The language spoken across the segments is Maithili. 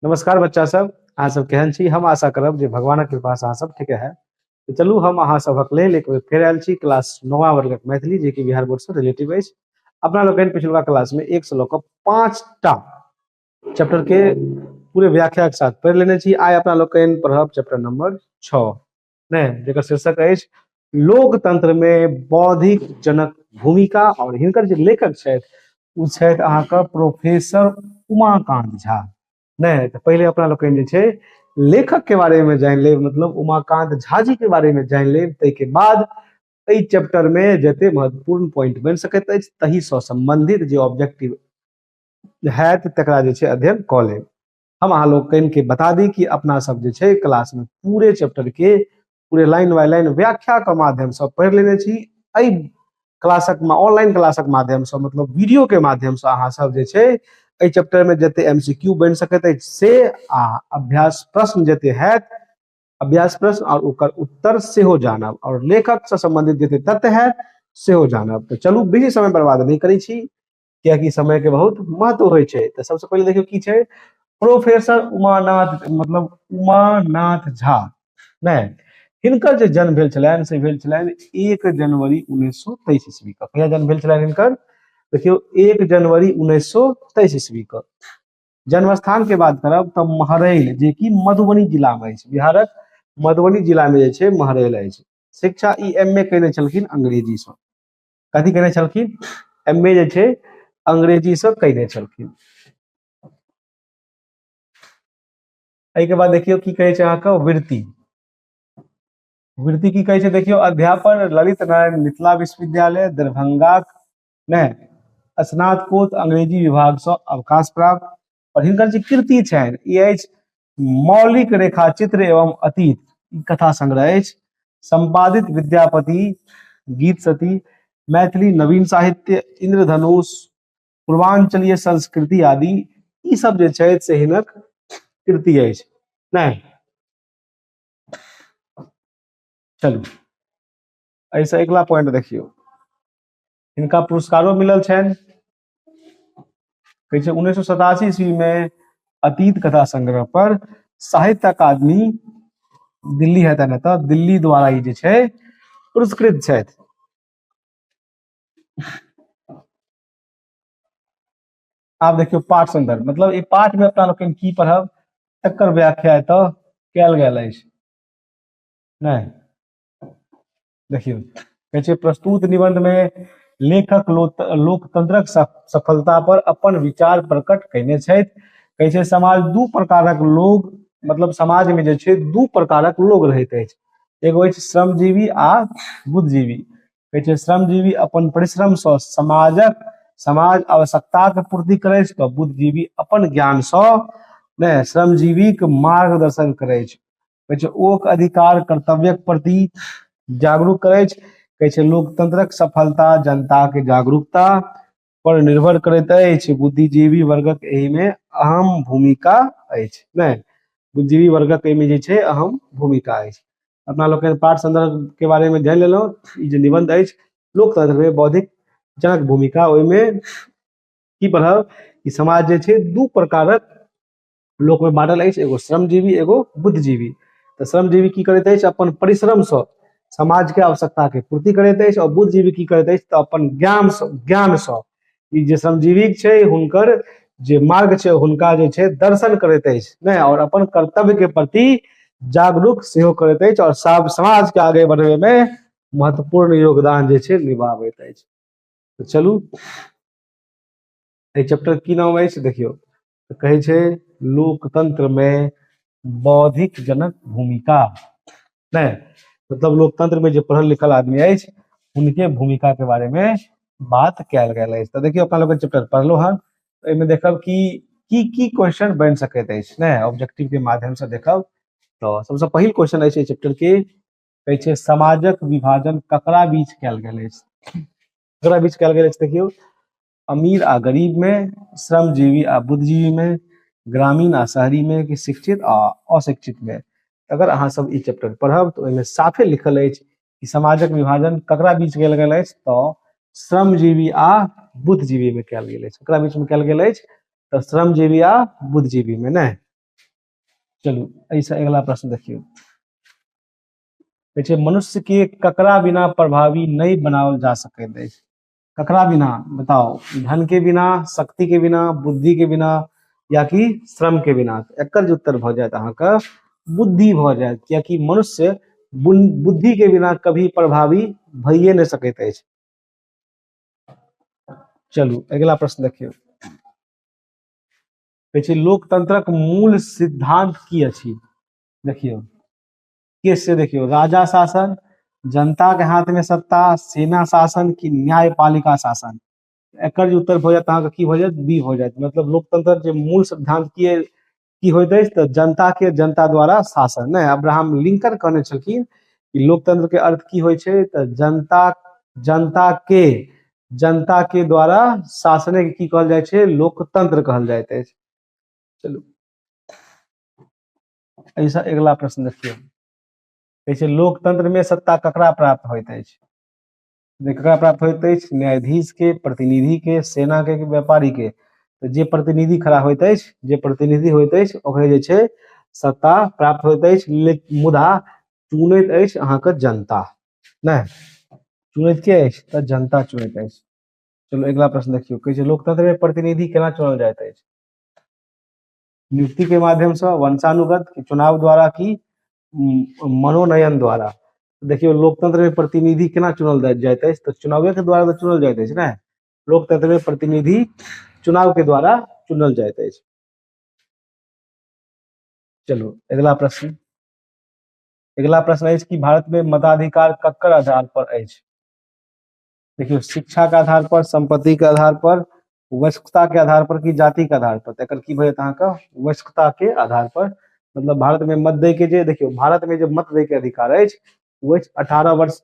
नमस्कार बच्चा सब, अहाँ सब केहन छी? हम आशा करब जे भगवानक कृपा से अहाँ सब ठीके है। तो चलू हम अहाँ सबक लेल एक बेर फेर आयल छी क्लास 9वां वर्गक मैथिली, जे कि बिहार बोर्ड से रिलेटिव अछि। अपना लोकनि पिछुलका क्लास में 1 से लऽ कऽ 5टा चैप्टर के पूरे व्याख्या के साथ पढ़ि लेने छी। आइ अपना लोकनि पढ़ब चैप्टर नंबर 6, ने जेकर शीर्षक अछि लोकतंत्र में बौद्धिक जनक भूमिका, और हिनकर जे लेखक छथि ओ छथि अहाँके प्रोफेसर उमाकांत झा। ने तो पहले अपना लोकनि जे छै लेखक के बारे में जानि लेब, मतलब उमाकांत झा जी के बारे में जानि लेब, ताहिके बाद एहि चैप्टर में जते महत्वपूर्ण पॉइंट बनि सकैत अछि तही सँ संबंधित जे ऑब्जेक्टिव हैत तकरा जे छै अध्ययन कऽ लेब। हम अहाँ लोकनि के बता दी कि अपना सब जे छै क्लास में पूरे चैप्टर के पूरे लाइन बाय लाइन व्याख्या के माध्यम से पढ़ि लेने छी। एहि क्लासक ऑनलाइन क्लासक माध्यम से, मतलब वीडियो के माध्यम से अहाँ सब जे छै एहि चैप्टर में जते एमसीक्यू बनि सकैत अछि से, आ अभ्यास प्रश्न जते हैत अभ्यास प्रश्न और ओकर उत्तर सेहो जानब, और लेखक से संबंधित जते तथ्य हैत सेहो जानब। तो चलू बेसी समय बर्बाद नहि करै छी, कियाकि समय के बहुत महत्व होइ छै। तऽ सबसे पहिले देखियौ की छै, प्रोफेसर उमानाथ, मतलब उमानाथ झा, ने हिनकर जे जन्म भेल छलनि से भेल छलनि 1 जनवरी 1923 ईस्वी के। कहिया जन्म भेल छलनि हिनकर? देखियौ 1 जनवरी 1923 ईस्वी के। जन्म स्थान के बात करब तऽ महरैल, जे कि मधुबनी जिला में अछि, बिहारक मधुबनी जिला में जे छै महरैल अछि। शिक्षा ई एम ए केने छलखिन अंग्रेजी सँ। कथी केने छलखिन? एम ए जे छै अंग्रेजी सँ केने छलखिन। एहिके बाद देखियौ की कहै छै अहाँके वृत्ति। वृत्ति की कहै छै देखियौ, अध्यापन ललित नारायण मिथिला विश्वविद्यालय दरभंगाक ने स्नातकोत्तर अंग्रेजी विभाग सँ अवकाश प्राप्त। और हिनकर जे कृति छनि ई अछि मौलिक रेखाचित्र एवं अतीत, ई कथा संग्रह अछि। संपादित विद्यापति गीत सती, मैथिली नवीन साहित्य, इंद्रधनुष, पूर्वांचलीय संस्कृति आदि, ई सब जे छै से हिनक कृति अछि। नहि चलू एहिसँ अगिला पॉइंट देखियौ, हिनका पुरस्कारो मिलल छनि। कहै छै 1987 ईस्वी में अतीत कथा संग्रह पर साहित्य अकादमी दिल्ली है ने, तऽ दिल्ली द्वारा ई जे छै पुरस्कृत छथि। आब देखियौ पाठ संदर्भ, मतलब ई पाठ में अपना लोकनि की पढ़ब तकर व्याख्या एतऽ कयल गेल अछि। नहि देखियौ कहै छै प्रस्तुत निबंध में लेखक लोकतंत्रक सफलता पर अपन विचार प्रकट कयने छथि। कहै छै समाज दू प्रकारक लोग, मतलब समाज में जे छै दू प्रकारक लोग रहैत अछि, एगो अछि श्रमजीवी आ बुद्धिजीवी। कहै छै श्रमजीवी अपन परिश्रम सँ समाज आवश्यकताक पूर्ति करैछ, तऽ बुद्धिजीवी अपन ज्ञान सँ ने श्रमजीवीक मार्गदर्शन करैछ। कहै छै ओक अधिकार कर्तव्यक प्रति जागरूक करैछ। कहै छै लोकतंत्रक सफलता जनता के जागरूकता पर निर्भर करैत अछि। बुद्धिजीवी वर्गक एहिमे अहम भूमिका अछि। नहि बुद्धिजीवी वर्गक एहिमे जे छै अहम भूमिका अछि। अपना लोकनि पाठ संदर्भ के बारे में जानि लेलहुँ। ई जे निबंध अछि लोकतंत्र में बौद्धिक जनक भूमिका, ओहिमे की पढ़ब कि समाज जे छै दू प्रकारक लोक में बांटल अछि, एगो श्रमजीवी एगो बुद्धिजीवी। तऽ श्रमजीवी की करैत अछि, अपन परिश्रम सँ समाज के आवश्यकता के पूर्ति करैत अछि, और बुद्धिजीवी की करैत अछि तऽ अपन ज्ञान सँ ई जे श्रमजीवी छै हुनकर जे मार्ग छै हुनका जे छै दर्शन करैत अछि ने, और अपन कर्तव्य के प्रति जागरूक सेहो करैत अछि, और सब समाज के आगे बढ़बै में महत्वपूर्ण योगदान जे छै निभाबैत अछि। तऽ चलू एहि चैप्टर की नाम अछि देखियौ, तऽ कहै छै लोकतंत्र में बौद्धिक जनक भूमिका। नहि मतलब लोकतंत्र में जे पढ़ल लिखल आदमी अछि हुनके भूमिका के बारे में बात कयल गेल अछि। तऽ देखियौ अपना लोग चैप्टर पढ़लहुँ हन, एहिमे देखब कि की की क्वेश्चन बनि सकैत अछि, ने ऑब्जेक्टिव के माध्यम से देखब। तऽ सबसँ पहिल क्वेश्चन अछि एहि चैप्टर के, कहै छै समाजक विभाजन ककरा बीच कयल गेल अछि। ककरा बीच कयल गेल अछि देखियौ, अमीर आ गरीब में, श्रमजीवी आ बुद्धिजीवी में, ग्रामीण आ शहरी में, कि शिक्षित आ अशिक्षित में। अगर अहाँ सब ई चैप्टर पढ़ब तऽ ओहिमे साफे लिखल अछि कि समाजक विभाजन ककरा बीच कयल गेल अछि, तऽ श्रमजीवी आ बुद्धिजीवी में कयल गेल अछि। ककरा बीच में कयल गेल अछि तऽ श्रमजीवी आ बुद्धिजीवी में। ने चलू एहिसँ अगिला प्रश्न देखियौ। कहै छै मनुष्य के ककरा बिना प्रभावी नहि बनाओल जा सकैत अछि? ककरा बिना बताओ? धन के बिना, शक्ति के बिना, बुद्धि के बिना या कि श्रम के बिना? एकर जे उत्तर भऽ जायत अहाँके बुद्धि भऽ जायत, कियाकि मनुष्य बुद्धि के बिना कभी प्रभावी भइए नहि सकैत अछि। चलू अगिला प्रश्न देखियौ। कहै छै लोकतंत्रक मूल सिद्धांत की अछि? देखियौ के से देखियौ, राजा शासन, जनता के हाथ में सत्ता, सेना शासन की न्यायपालिका शासन? एकर जे उत्तर भऽ जायत अहाँके की भऽ जायत? बी भऽ जायत। मतलब लोकतंत्र जे मूल सिद्धांत की की होइत अछि? तऽ जनता के जनता द्वारा शासन। नहि, अब्राहम लिंकन कहने छलखिन कि लोकतंत्र के अर्थ की होइ छै? तऽ जनता जनता के जनता के द्वारा शासने के की कहल जाइ छै? लोकतंत्र कहल जाइत अछि। चलू एहिसँ अगिला प्रश्न देखियौ। कहै छै लोकतंत्र में सत्ता ककरा प्राप्त होइत अछि? ककरा प्राप्त होइत अछि? न्यायाधीश के, प्रतिनिधि के, सेना के, व्यापारी के? तऽ जे प्रतिनिधि खड़ा होइत अछि, जे प्रतिनिधि होइत अछि, ओकरे जे छै सत्ता प्राप्त होइत अछि, मुदा चुनैत अछि अहाँके जनता। नहि, चुनैत के अछि? तऽ जनता चुनैत अछि। चलू अगिला प्रश्न देखियौ। कहै छै लोकतंत्र में प्रतिनिधि केना चुनल जाइत अछि? नियुक्ति के माध्यम से, वंशानुगत, चुनाव द्वारा की मनोनयन द्वारा? देखियौ लोकतंत्र में प्रतिनिधि केना चुनल जाइत अछि? तऽ चुनावे के द्वारा तऽ चुनल जाइत अछि ने। लोकतंत्र में प्रतिनिधि चुनाव के द्वारा चुनल जाइत अछि। चलू अगिला प्रश्न। अगिला प्रश्न अछि कि भारत में मताधिकार ककर आधार पर अछि? देखियौ शिक्षा के आधार पर, संपत्ति के आधार पर, वयस्कता के आधार पर कि जाति के आधार पर? एकर की भऽ जायत अहाँके? वयस्कता के आधार पर। मतलब भारत में मत दै के जे, देखियौ भारत में जे मत दै के अधिकार अछि ओ अछि 18 वर्ष,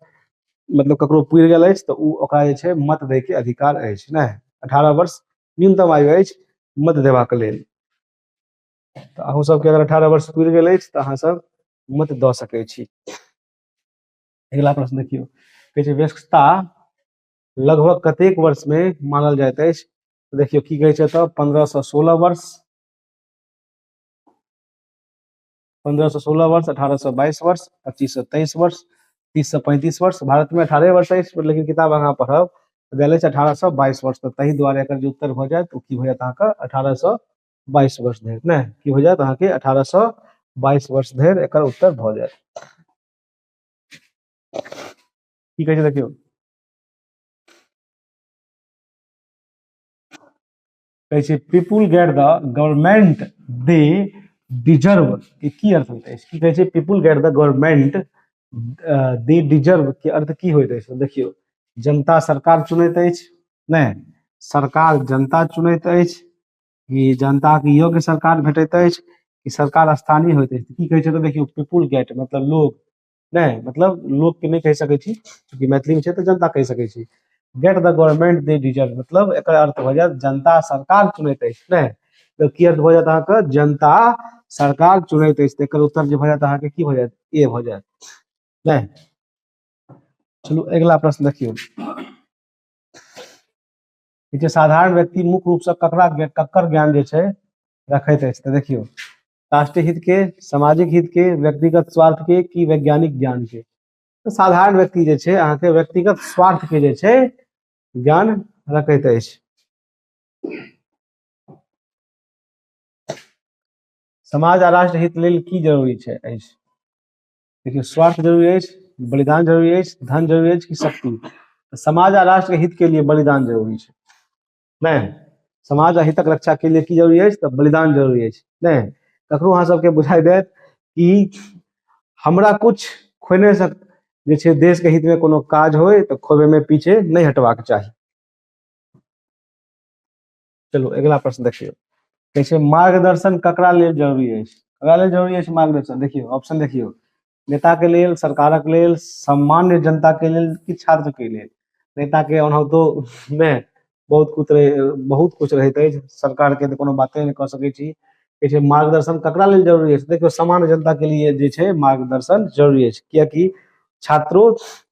मतलब ककरो पुरि गेल अछि तऽ ओ ओकरा जे छै मत दै के अधिकार अछि। नहि, 18 वर्ष न्यूनतम आयु अछि मत देबाक लेल। तऽ अहूँ सबके अगर 18 वर्ष पुरि गेल अछि तऽ अहाँ सब मत दऽ सकै छी। अगिला प्रश्न देखियौ। कहै छै वयस्कता लगभग कतेक वर्ष में मानल जाइत अछि? देखियौ की कहै छै तऽ 15 से 16 वर्ष, 15 से 16 वर्ष, 18 से 22 वर्ष, 25 से 23 वर्ष, 30 से 35 वर्ष। भारत में 18 वर्ष अछि, लेकिन किताब अहाँ पढ़ब देल अछि 18 से 22 वर्ष। तऽ ताहि दुआरे एकर जे उत्तर भऽ जायत ओ की भऽ जायत अहाँके? 18 से 22 वर्ष धरि। नहि, की भऽ जायत अहाँके? 18 से 22 वर्ष धरि एकर उत्तर भऽ जायत। की कहै छै देखियौ, कहै छै people get the government they deserve के की अर्थ होइत अछि? की कहै छै? People get the government they deserve के अर्थ की होइत अछि? देखियौ जनता सरकार चुनैत अछि, नहि सरकार जनता चुनैत अछि, कि जनता के योग्य सरकार भेटैत अछि, कि सरकार स्थानीय होइत अछि? की कहै छै तऽ देखियौ पीपुल गेट मतलब लोग, नहि मतलब लोग के नहि कहि सकै छी, चूँकि मैथिली में छै तऽ जनता कहि सकै छी। Get the government they deserve मतलब एकर अर्थ भऽ जायत जनता सरकार चुनैत अछि। नहि तऽ की अर्थ भऽ जायत अहाँके? जनता सरकार चुनैत अछि। तऽ एकर उत्तर जे भऽ जायत अहाँके की भऽ जायत? ए भऽ जायत। नहि, चलू अगिला प्रश्न देखियौ। जे साधारण व्यक्ति मुख्य रूप से ककरा ककर ज्ञान जे छै रखैत अछि? तऽ देखियौ राष्ट्रीय हित के, सामाजिक हित के, व्यक्तिगत स्वार्थ के कि वैज्ञानिक ज्ञान के? तऽ साधारण व्यक्ति जे छै अहाँके व्यक्तिगत स्वार्थ के जे छै ज्ञान रखैत अछि। समाज आ राष्ट्र हित लेल की जरूरी छै अछि? देखियौ स्वार्थ जरूरी अछि, बलिदान जरूरी अछि, धन जरूरी अछि कि शक्ति? समाज आ राष्ट्र के हित के लिए बलिदान जरूरी छै। नहि, समाज आ हितक रक्षा के लिए की जरूरी अछि? तऽ बलिदान जरूरी अछि। नहि, ककरो अहाँ सबके बुझाइ देत कि हमरा कुछ खोने से जे छै देश के हित में कोनो काज होय तऽ खोबे में पीछे नहि हटबाक चाही। चलू अगिला प्रश्न देखियौ। कहै छै मार्गदर्शन ककरा लेल जरूरी अछि? ककरा लेल जरूरी अछि मार्गदर्शन? देखियौ ऑप्शन देखियौ, नेता के लेल, सरकारक लेल, सामान्य जनता के लेल कि छात्र के लेल? नेता के ओनाहितो मे बहुत कुछ रहे, बहुत कुछ रहैत अछि, सरकार के तऽ कोनो बाते नहि कऽ सकै छी। कहै छै मार्गदर्शन ककरा लेल जरूरी अछि? देखियौ सामान्य जनता के लिए जे छै मार्गदर्शन जरूरी अछि, कियाकि छात्रो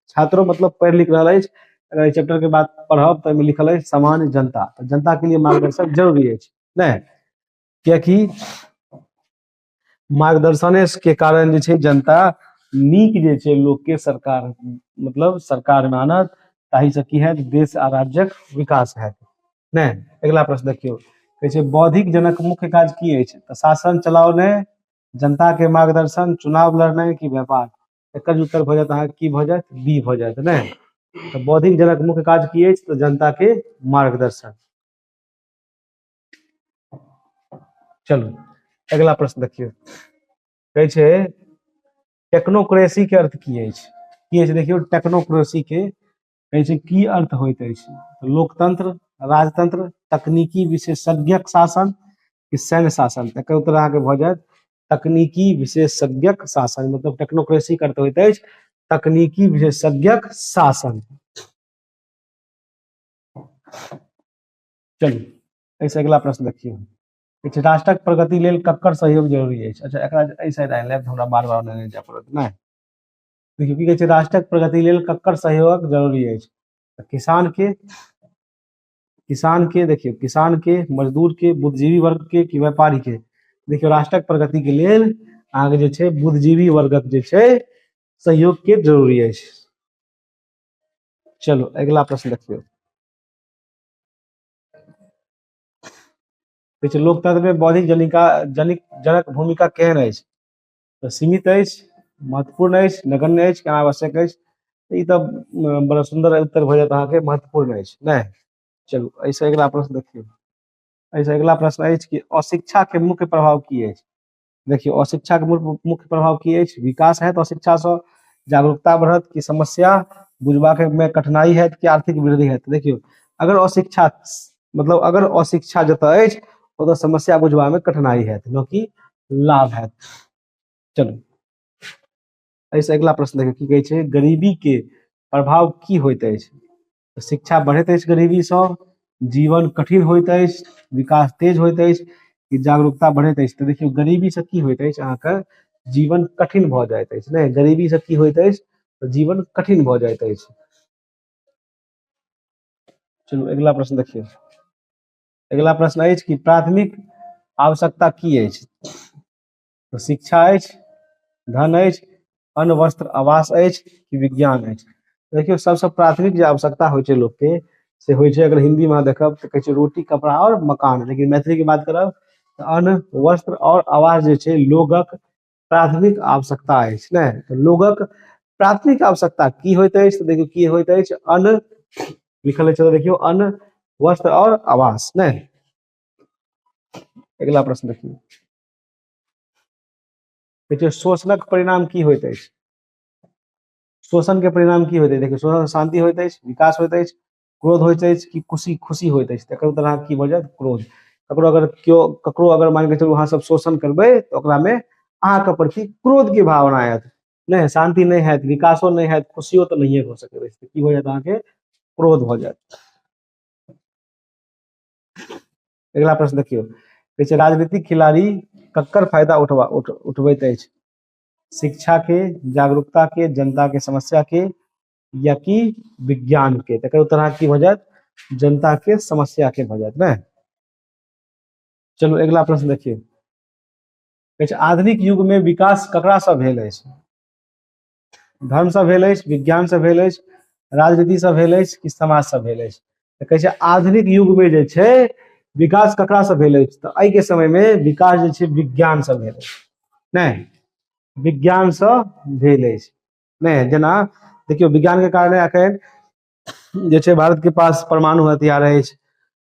छात्रो मतलब पढ़ि लिख रहल अछि। अगर एहि चैप्टर के बात पढ़ब तऽ एहिमे लिखल अछि सामान्य जनता, तऽ जनता के लिए मार्गदर्शन जरूरी अछि। नहि, कियाकि मार्गदर्शने के कारण जे छै जनता नीक जे छै लोक के सरकार मतलब सरकार मे आनत, ताहि से की हैत, देश आ राज्यक विकास हैत। नहि, अगिला प्रश्न देखियौ, कहै छै बौद्धिक जनक मुख्य काज की अछि? तऽ शासन चलाओनाइ, जनता के मार्गदर्शन, चुनाव लड़नाइ कि व्यापार? एकर जे उत्तर भऽ जायत अहाँके की भऽ जायत, बी भऽ जायत। नहि, तऽ बौद्धिक जनक मुख्य काज की अछि? तऽ जनता के मार्गदर्शन। चलू अगिला प्रश्न देखियौ, कहै छै टेक्नोक्रेसी के अर्थ की अछि? की अछि देखियौ, टेक्नोक्रेसी के कहै छै की अर्थ होइत अछि? लोकतंत्र, राजतंत्र, तकनीकी विशेषज्ञक शासन कि सैन्य शासन? एकर उत्तर अहाँके भऽ जायत तकनीकी विशेषज्ञक शासन। मतलब टेक्नोक्रेसी के अर्थ होइत अछि तकनीकी विशेषज्ञक शासन। चलू एहिसँ अगिला प्रश्न देखियौ, कहै छै राष्ट्रक प्रगति लेल ककर सहयोग जरूरी अछि? अच्छा, एकरा एहि साइड आनि लेब, हमरा बार बार नहि जाय पड़त। नहि, देखियौ की कहै छै, राष्ट्रक प्रगति लेल ककर सहयोग जरूरी अछि? तऽ किसान के, किसान के देखियौ, किसान के, मजदूर के, बुद्धिजीवी वर्ग के कि व्यापारी के? देखियौ राष्ट्रक प्रगति के लेल अहाँके जे छै बुद्धिजीवी वर्गक जे छै सहयोग के जरूरी अछि। चलू अगिला प्रश्न देखियौ, कहै छै लोकतंत्र में बौद्धिक जनिका जनिक जनक भूमिका केहन अछि? तऽ सीमित अछि, महत्वपूर्ण अछि, नगण्य अछि कि अनावश्यक अछि? ई तऽ बड़ा सुन्दर उत्तर भऽ जायत अहाँके, महत्वपूर्ण अछि। नहि, चलू एहिसँ अगिला प्रश्न देखियौ। एहिसँ अगिला प्रश्न अछि कि अशिक्षा के मुख्य प्रभाव की अछि? देखियौ अशिक्षा के मुख्य प्रभाव की अछि? विकास हैत अशिक्षासँ, जागरूकता बढ़त कि समस्या बुझबाक मे कठिनाई हैत कि आर्थिक वृद्धि हैत? देखियौ अगर अशिक्षा मतलब अगर अशिक्षा जतऽ अछि ओतऽ समस्या बुझबा मे कठिनाई हैत, न कि लाभ हैत। चलू एहिसँ अगिला प्रश्न देखियौ की कहै छै, गरीबी के प्रभाव की होइत अछि? तऽ शिक्षा बढ़ैत अछि गरीबीसँ, जीवन कठिन होइत अछि, विकास तेज होइत अछि कि जागरूकता बढ़ैत अछि? तऽ देखियौ गरीबीसँ की होइत अछि, अहाँके जीवन कठिन भऽ जाइत अछि। नहि, गरीबीसँ की होइत अछि, तऽ जीवन कठिन भऽ जाइत अछि। चलू अगिला प्रश्न देखियौ। अगिला प्रश्न अछि कि प्राथमिक आवश्यकता की अछि? तऽ शिक्षा अछि, धन अछि, अन्न वस्त्र आवास अछि कि विज्ञान अछि? देखियौ सबसँ प्राथमिक जे आवश्यकता होइ छै लोकके से होइ छै, अगर हिन्दीमे अहाँ देखब तऽ कहै छै रोटी कपड़ा आओर मकान, लेकिन मैथिलीके बात करब तऽ अन्न वस्त्र आओर आवास जे छै लोगक प्राथमिक आवश्यकता अछि। नहि, तऽ लोगक प्राथमिक आवश्यकता की होइत अछि? तऽ देखियौ की होइत अछि, अन्न लिखल अछि, तऽ देखियौ अन्न वस्त्र आओर आवास। नहि, अगिला प्रश्न देखियौ, देखियौ शोषणक परिणाम की होइत अछि? शोषण के परिणाम की होइत अछि? देखियौ शोषण शांति होइत अछि, विकास होइत अछि, क्रोध होइत अछि कि खुशी खुशी होइत अछि? तकर उत्तर अहाँके की भऽ जायत, क्रोध। ककरो अगर केओ ककरो अगर मानि कऽ चलू अहाँ सब शोषण करबै तऽ ओकरामे अहाँके प्रति क्रोध के भावना आयत, नहि शांति नहि हैत, विकासो नहि हैत, खुशियो तऽ नहिए भऽ सकैत अछि। की भऽ जायत अहाँके, क्रोध भऽ जायत। अगिला प्रश्न देखियौ, कहै छै राजनीतिक खिलाड़ी ककर फायदा उठबैत अछि? शिक्षा के, जागरूकता के, जनता के समस्या के या कि विज्ञान के? तकर उत्तर अहाँके की भऽ जायत, जनता के समस्या के भऽ जायत। ने चलू अगिला प्रश्न देखियौ, कहै छै आधुनिक युग में विकास ककरा सँ भेल अछि? धर्म सँ भेल अछि, विज्ञान सँ भेल अछि, राजनीति सँ भेल अछि कि समाज सँ भेल अछि? तऽ कहै छै आधुनिक युग में जे छै विकास ककरा सँ भेल अछि? तऽ एहि के समय में विकास जे छै विज्ञान सँ भेल अछि। नहि, विज्ञान सँ भेल अछि। नहि, जेना देखियौ विज्ञान के कारण एखन जे छै भारत के पास परमाणु हथियार अछि,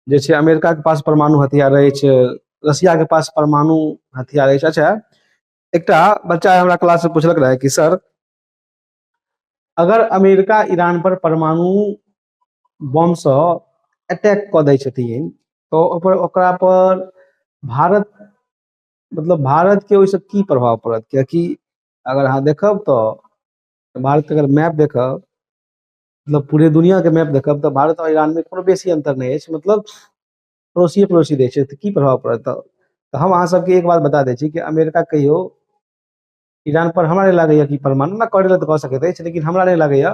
जे छै अमेरिका के पास परमाणु हथियार अछि, रसिया के पास परमाणु हथियार अछि। अच्छा, एकटा बच्चा हमरा क्लास में पूछलक रहे कि सर अगर अमेरिका ईरान पर परमाणु बम से अटैक कऽ दै छथिन तऽ ओकरा पर भारत मतलब भारत के ओहिसँ की प्रभाव पड़त? कियाकि अगर अहाँ देखब तऽ भारत के अगर मैप देखब, मतलब पूरे दुनिया के मैप देखब तऽ भारत और ईरान में कोनो बेसी अंतर नहि अछि, मतलब पड़ोसिए पड़ोसी देश छै, तऽ की प्रभाव पड़त? तऽ हम अहाँ सबके एक बात बता दै छी कि अमेरिका कहियो ईरान पर हमरा नहि लागैया कि परमाणु ना करै लए तऽ कऽ सकैत अछि, लेकिन हमरा नहि लागैया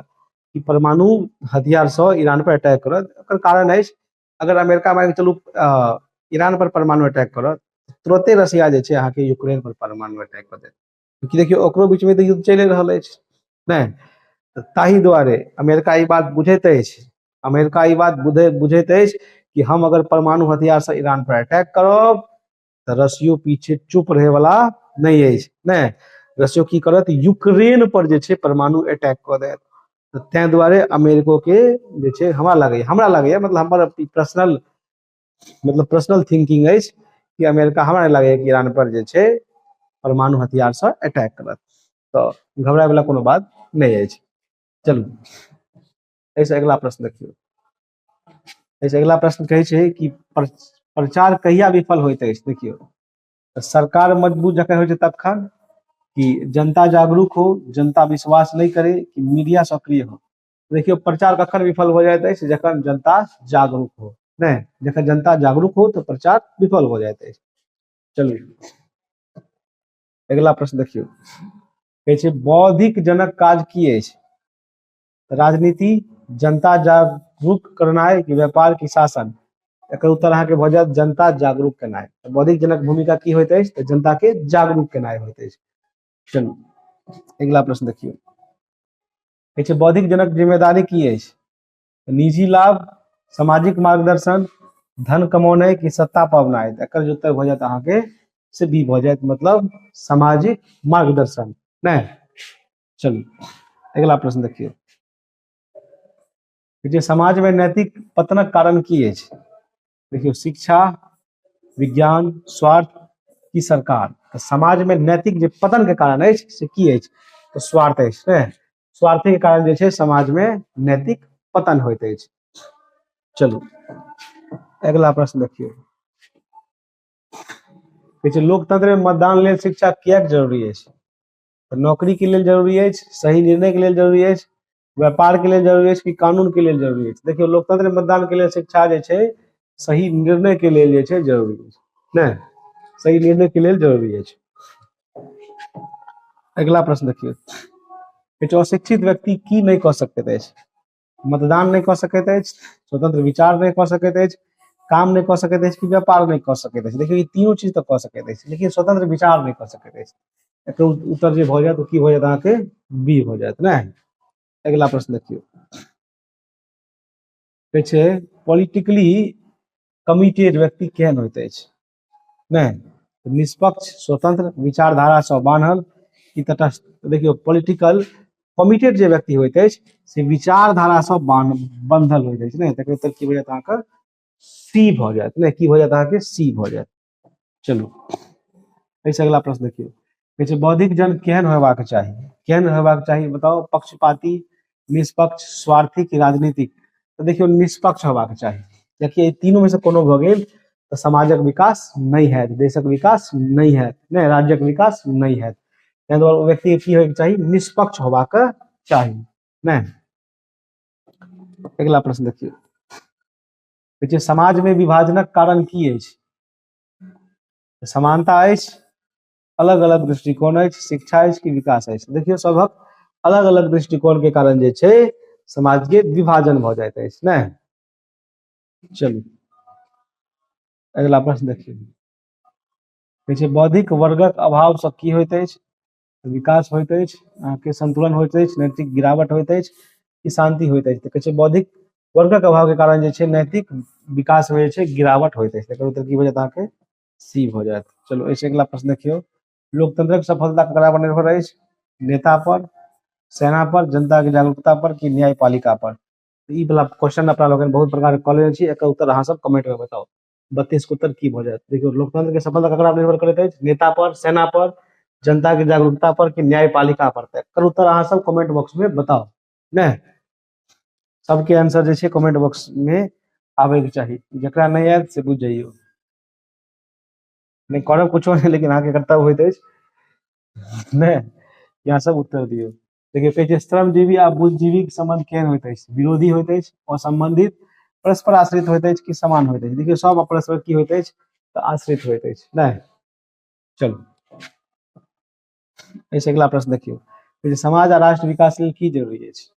कि परमाणु हथियारसँ ईरान पर अटैक करत। ओकर कारण अछि अगर अमेरिका मानि कऽ चलू ईरान पर परमाणु अटैक करत, तुरते रसिया जे छै अहाँके यूक्रेन पर परमाणु अटैक कऽ देत, क्योंकि देखियौ ओकरो बीच में तऽ युद्ध चलि रहल अछि नहि। तऽ ताहि दुआरे अमेरिका ई बात बुझैत अछि, अमेरिका ई बात बुझैत अछि कि हम अगर परमाणु हथियार से ईरान पर अटैक करब तऽ रसियो पीछे चुप रहे वाला नहि अछि नहि। रसियो की करत, यूक्रेन पर जे छै परमाणु अटैक कऽ देत। तऽ ताहि दुआरे अमेरिको के जे छै हमरा लागैया मतलब हमर पर्सनल, मतलब पर्सनल थिंकिंग अछि कि अमेरिका हमरा नहि लागैया कि ईरान पर जे छै परमाणु हथियार से अटैक करत। तऽ घबराय वाला कोनो बात नहि अछि। चलू एहिसँ अगिला प्रश्न देखियौ। एहिसँ अगिला प्रश्न कहै छै कि प्रचार कहिया विफल होइत अछि। देखियौ, सरकार मजबूत जखन होइ छै तखन, कि जनता जागरूक हो, जनता विश्वास नहि करे, कि मीडिया सक्रिय हो। देखियौ, प्रचार कखन विफल हो जाइत अछि? जखन जनता जागरूक हो नहि, जखन जनता जागरूक हो तऽ प्रचार विफल हो जाइत अछि। चलू अगिला प्रश्न देखियौ। कहै छै बौद्धिक जनक काज की अछि? राजनीति, जनता जागरूक करनाइ, कि व्यापार, की शासन? एकर उत्तर अहाँके भऽ जायत जनता जागरूक केनाइ। बौद्धिक जनक भूमिका की होइत अछि? तऽ जनता के जागरूक केनाइ होइत अछि। चलू अगिला प्रश्न देखियौ। कहै छै बौद्धिक जनक जिम्मेदारी की अछि? निजी लाभ, सामाजिक मार्गदर्शन, धन कमौनाइ, कि सत्ता पाबनाइ? एकर जे उत्तर भऽ जायत अहाँके से बी भऽ जायत, मतलब सामाजिक मार्गदर्शन नहि। चलू अगिला प्रश्न देखियौ। जे समाजमे नैतिक पतनक कारण की अछि? देखियौ, शिक्षा, विज्ञान, स्वार्थ, की सरकार? तऽ समाजमे नैतिक जे पतन के कारण अछि से की अछि? तऽ स्वार्थ अछि ने। स्वार्थ के कारण जे छै समाजमे नैतिक पतन होइत अछि। चलू अगिला प्रश्न देखियौ। कहै छै लोकतंत्र में मतदान लेल शिक्षा किएक जरूरी अछि? तऽ नौकरी के लेल जरूरी अछि, सही निर्णय के लेल जरूरी अछि, व्यापार के लेल जरूरी अछि, कि कानून के लेल जरूरी अछि? देखियौ, लोकतंत्र में मतदान के लेल शिक्षा जे छै सही निर्णय के लेल जे छै जरूरी अछि नहि, सही निर्णय के लेल जरूरी अछि। अगिला प्रश्न देखियौ। अशिक्षित व्यक्ति की नहि कऽ सकैत अछि? मतदान नहि कऽ सकैत अछि, स्वतंत्र विचार नहि कऽ सकैत अछि, काम नहि कऽ सकैत अछि, कि व्यापार नहि कऽ सकैत अछि? देखियौ, ई तीनू चीज तऽ कऽ सकैत अछि, लेकिन स्वतंत्र विचार नहि कऽ सकैत अछि। एकर उत्तर जे भऽ जायत ओ की भऽ जायत अहाँके? बी भऽ जायत ने। अगिला प्रश्न देखियौ। कहै छै पॉलिटिकली कमिटेड व्यक्ति केहन होइत अछि? नहि, निष्पक्ष, स्वतंत्र, विचारधारासँ बान्हल, कि तटस्थ? देखियौ, पॉलिटिकल कमिटेड जे व्यक्ति होइत अछि से विचारधारासँ बन्धल होइत अछि नहि। तकर उत्तर की भऽ जायत अहाँके? सी भऽ जायत नहि। की भऽ जायत अहाँके? सी भऽ जायत। चलू एहिसँ अगिला प्रश्न देखियौ। कहै छै बौद्धिक जन केहन होयबाक चाही? केहन होयबाक चाही बताउ? पक्षपाती, निष्पक्ष, स्वार्थी, कि राजनीतिक? तऽ देखियौ, निष्पक्ष होयबाक चाही, कियाकि एहि तीनू में से कोनो भऽ गेल तऽ समाजक विकास नहि हैत, देशक विकास नहि हैत नहि, राज्यक विकास नहि हैत। ताहि दुआरे ओ व्यक्ति की होयके चाही? निष्पक्ष होबाक चाही नहि। अगिला प्रश्न देखियौ। कहै छै समाजमे विभाजनक कारण की अछि? समानता अछि, अलग अलग दृष्टिकोण अछि, शिक्षा अछि, कि विकास अछि? देखियौ, सभक अलग अलग दृष्टिकोण के कारण जे छै समाज के विभाजन भऽ जाइत अछि ने। चलू अगिला प्रश्न देखियौ। कहै छै बौद्धिक वर्गक अभाव सँ की होइत अछि? विकास होइत अछि अहाँके, संतुलन होइत अछि, नैतिक गिरावट होइत अछि, कि शांति होइत अछि? तऽ कहै छै बौद्धिक वर्गक अभाव के कारण जे छै नैतिक विकास होइ छै गिरावट होइत अछि। एकर उत्तर की भऽ जायत अहाँके? सी भऽ जायत। चलू एहिसँ अगिला प्रश्न देखियौ। लोकतंत्रक सफलता ककरा पर निर्भर अछि? नेता पर, सेना पर, जनता के जागरूकता पर, कि न्यायपालिका पर? ई वाला क्वेश्चन अपना लोकनि बहुत प्रकार के कऽ लेने छी। एकर उत्तर अहाँ सब कमेंट में बताउ। 32 के उत्तर की भऽ जायत? देखियौ, लोकतंत्र के सफलता ककरा पर निर्भर करैत अछि? नेता पर, सेना पर, जनता के जागरूकता पर, कि न्यायपालिका पर? तऽ एकर उत्तर अहाँ सब कमेंट बॉक्स में बताउ ने। सबके आंसर जे छै कमेंट बॉक्स में आबे के चाही। जकरा नहि आयत से बुझि जइयौ, नहि करब कुछो नहि, लेकिन अहाँके कर्तव्य होइत अछि नहि, यहाँ सब उत्तर दियौ। देखियौ, कहै छै श्रमजीवी आ बुद्धिजीवी के संबंध केहन होइत अछि? विरोधी होइत अछि, असंबंधित, परस्पर आश्रित होइत अछि, कि समान होइत अछि? देखियौ, सब परस्पर की होइत अछि? तऽ आश्रित होइत अछि नहि। चलू एहिसँ अगिला प्रश्न देखियौ। समाज आ राष्ट्र विकास लेल की जरूरी अछि?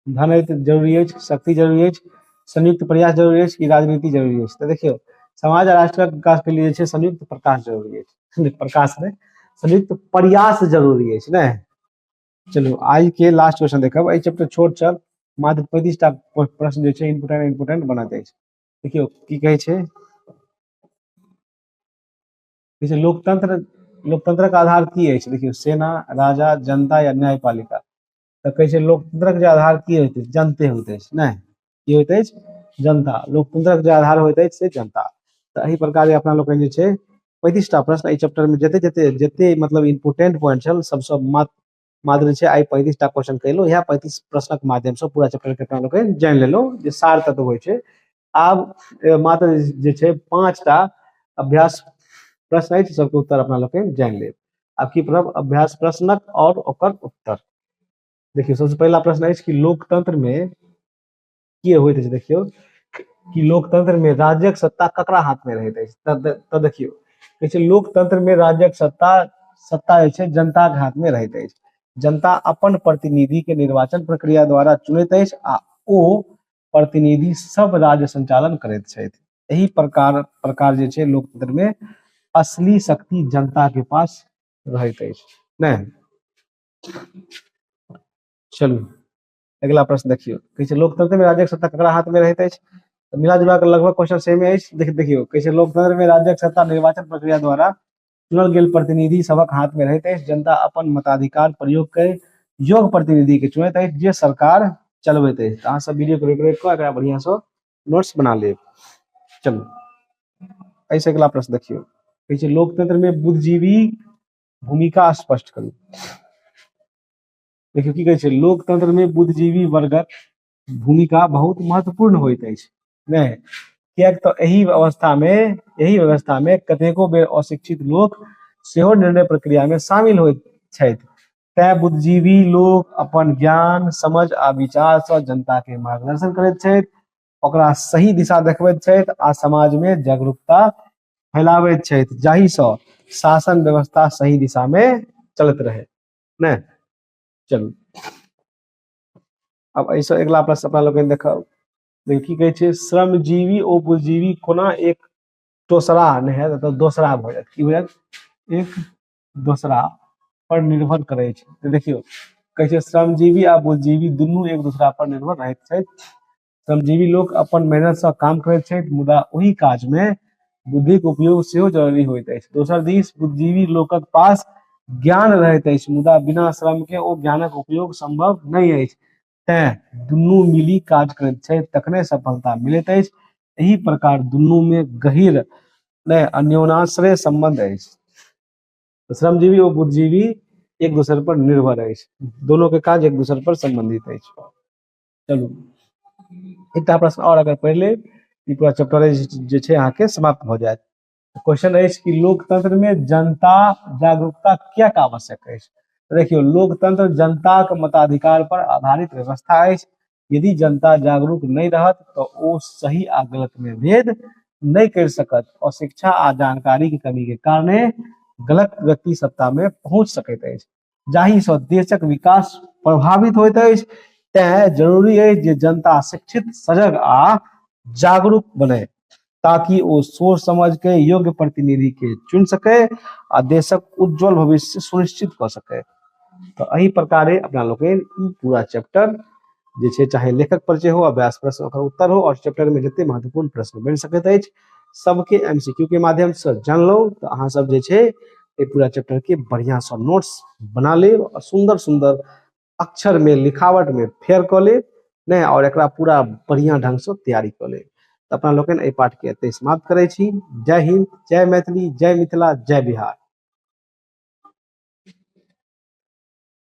धन जरूरी अछि, शक्ति जरूरी अछि, संयुक्त प्रयास जरूरी अछि, कि राजनीति जरूरी अछि? तऽ देखियौ, समाज आ राष्ट्रक विकास के लिए जे छै संयुक्त प्रकाश जरूरी अछि। प्रकाश नहि, संयुक्त प्रयास जरूरी अछि ने। चलू आइ के लास्ट क्वेश्चन देखब। एहि चैप्टर छोट छल, मात्र 35 टा प्रश्न जे छै इम्पोर्टेंट इम्पोर्टेंट बनैत अछि। देखियौ की कहै छै, कहै छै लोकतंत्र, लोकतंत्रक आधार की अछि? देखियौ सेना, राजा, जनता या न्यायपालिका। तऽ कहै छै लोकतंत्रक जे आधार की होइत अछि? जनते होइत अछि ने। की होइत अछि? जनता। लोकतंत्रक जे आधार होइत अछि से जनता। तऽ एहि प्रकारे अपना लोकनि जे छै 35 टा प्रश्न एहि चैप्टर में जते जते जते मतलब इम्पोर्टेंट पॉइंट छल सबसँ मात्र जे छै आइ 35 टा क्वेश्चन कयलहुँ। इएह 35 प्रश्नक माध्यमसँ पूरा चैप्टर के अपना लोकनि जानि लेलहुँ जे सार तत्व होइ छै। आब मात्र जे छै 5 टा अभ्यास प्रश्न अछि, सबके उत्तर अपना लोकनि जानि लेब। आब की पढ़ब? अभ्यास प्रश्नक और ओकर उत्तर। देखियौ सबसँ पहिला प्रश्न अछि कि लोकतंत्र में की होइत अछि। देखियौ कि लोकतंत्र में राज्यक सत्ता ककरा हाथ में रहैत अछि। तऽ देखियौ कहै छै लोकतंत्र में राज्यक सत्ता सत्ता जे छै जनता के हाथ में रहैत अछि। जनता अपन प्रतिनिधि के निर्वाचन प्रक्रिया द्वारा चुनैत अछि आ ओ प्रतिनिधि सब राज्य संचालन करैत छथि। एहि प्रकार प्रकार जे छै लोकतंत्र में असली शक्ति जनता के पास रहैत अछि ने। चलू अगिला प्रश्न देखियौ, कहै छै लोकतंत्र में राज्यक सत्ता ककरा हाथ में रहैत अछि। तऽ मिला जुला कऽ लगभग क्वेश्चन सेमे अछि। देखियौ कहै छै लोकतंत्र में राज्यक सत्ता निर्वाचन प्रक्रिया द्वारा चुनल गेल प्रतिनिधि सभक हाथ में रहैत अछि। जनता अपन मताधिकार प्रयोग कय योग्य प्रतिनिधि के चुनैत अछि जे सरकार चलबैत अछि। तऽ अहाँ सब वीडियो के रोकि रोकि कऽ एकरा बढ़िआँ सँ नोट्स बना लेब। चलू एहिसँ अगिला प्रश्न देखियौ, कहै छै लोकतंत्र में बुद्धिजीवी भूमिका स्पष्ट करू। देखियौ की कहै छै लोकतंत्र में बुद्धिजीवी वर्गक भूमिका बहुत महत्वपूर्ण होइत अछि ने, किएक तऽ एहि व्यवस्था में कतेको बेर अशिक्षित लोक सेहो निर्णय प्रक्रिया में शामिल होइत छथि। तैं बुद्धिजीवी लोक अपन ज्ञान, समझ आ विचार सँ जनता के मार्गदर्शन करैत छथि, ओकरा सही दिशा देखबैत छथि आ समाज में जागरूकता फैलाबैत छथि, जाहि सँ शासन व्यवस्था सही दिशा में चलैत रहे ने। चलू अब एहिसँ अगिला प्रश्न अपना लोकनि देखब। देखियौ की कहै छै श्रमजीवी ओ बुद्धिजीवी कोना एक दोसरा नहि हैत, तऽ दोसरा भऽ जायत। की भऽ जायत? एक दोसरा पर निर्भर करै छै। तऽ देखियौ कहै छै श्रमजीवी आ बुद्धिजीवी दुनू एक दोसरा पर निर्भर रहैत छथि। श्रमजीवी लोक अपन मेहनत सँ काम करैत छथि, मुदा ओहि काज मे बुद्धिक उपयोग सेहो जरूरी होइत अछि। दोसर दिस बुद्धिजीवी लोकक पास ज्ञान रहैत अछि, मुदा बिना श्रम के ओ ज्ञानक उपयोग संभव नहि अछि। तैं दुनू मिली काज करैत छथि तखने सफलता मिलैत अछि। एहि प्रकार दुनू मे गहीर नहि अन्योनाश्रय संबंध अछि। श्रमजीवी और बुद्धिजीवी एक दोसर पर निर्भर अछि, दोनों के काज एक दोसर पर संबंधित अछि। चलू एकटा प्रश्न और अगर पढ़ि लेब ई पूरा चैप्टर जे छै अहाँके समाप्त भऽ जायत। क्वेश्चन अछि कि लोकतंत्र में जनता जागरूकता किएक आवश्यक अछि। देखियौ लोकतंत्र जनताक मताधिकार पर आधारित व्यवस्था अछि। यदि जनता जागरूक नहि रहत तऽ ओ सही आ गलत में भेद नहि करि सकत और शिक्षा आ जानकारी के कमी के कारणे गलत व्यक्ति सत्ता में पहुंच सकैत अछि, जाहि सँ देशक विकास प्रभावित होइत अछि। तैं जरूरी अछि जे जनता शिक्षित, सजग आ जागरूक बने, ताकि ओ सोच समझ के योग्य प्रतिनिधि के चुन सके आ देशक उज्जवल भविष्य सुनिश्चित कऽ सके। तऽ एहि प्रकारे अपना लोकनि ई पूरा चैप्टर जे छै, चाहे लेखक परिचय हो, अभ्यास प्रश्न ओकर उत्तर हो, और चैप्टर में जते महत्वपूर्ण प्रश्न बनि सकैत अछि सबके एमसीक्यू के माध्यम से जानलहुँ। तऽ अहाँ सब जे छै एहि पूरा चैप्टर के बढ़िया सँ नोट्स बना लेब और सुंदर सुंदर अक्षर में लिखावट में फेर कऽ लेब ने, और एकरा पूरा बढ़िया ढंग से तैयारी कऽ लेब। तऽ अपना लोकनि एहि पाठ के एतै समाप्त करै छी। जय हिंद, जय मैथिली, जय मिथिला, जय बिहार।